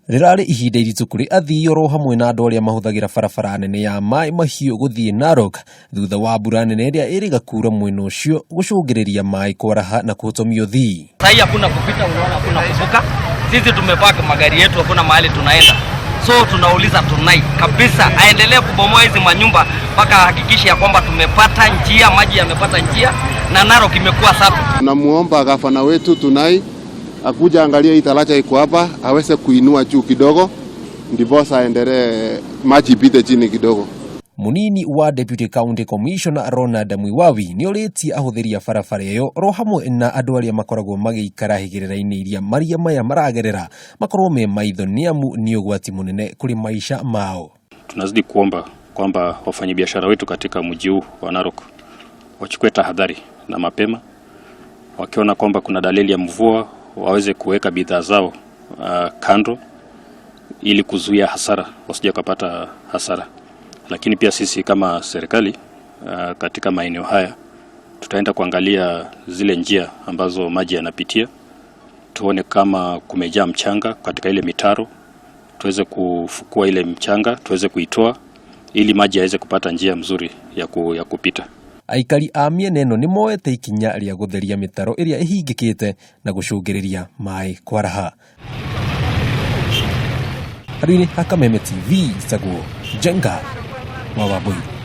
Rĩrarĩ ihinda iritũ kũrĩ athii oro hamwe na andũ arĩa mahũthagĩra barabara nene ya Maĩ Mahiũ gũthiĩ Narok thutha wa mbura nene ĩrĩa ĩrĩga kuura mwena ũcio gũcũngĩrĩria maĩ kwaraha na kũhotomia ũthii. Sahii hakuna kupita, unaona hakuna kuvuka. Sisi tumepaki magari yetu, hakuna mahali tunaenda. So tunauliza Tunai kabisa aendelee kubomoa hizi manyumba mpaka ahakikishe ya kwamba tumepata njia, maji yamepata njia na Narok imekuwa safi. Tunamuomba gavana wetu Tunai akuja angalia hii daraja iko hapa, aweze kuinua juu kidogo, ndiposa aendelee maji ipite chini kidogo. Munini wa Deputy County Commissioner Ronald Mwiwawi nĩ orĩtie ahũthĩri a barabara ĩyo oro hamwe na andũ arĩa makoragwo magĩikara higĩrĩra-inĩ iria maria maya maragerera makorwo me maitho nĩ amu nĩ ũgwati mũnene kũrĩ maisha mao. Tunazidi kuomba kwamba wafanyabiashara wetu katika mji huu wa Narok wachukue tahadhari na mapema, wakiona kwamba kuna dalili ya mvua waweze kuweka bidhaa zao kando ili kuzuia hasara, wasije kupata hasara. Lakini pia sisi kama serikali katika maeneo haya tutaenda kuangalia zile njia ambazo maji yanapitia, tuone kama kumejaa mchanga katika ile mitaro, tuweze kufukua ile mchanga, tuweze kuitoa ili maji yaweze kupata njia mzuri ya kupita. Aikari a mĩena ĩno nĩ moete ikinya rĩa gũtheria mĩtaro ĩrĩa ĩhingĩkĩte na gũcũngĩrĩria maĩ kwaraha. Handũ-inĩ ha Kameme TV, njĩtagwo Njenga wa Wambũi.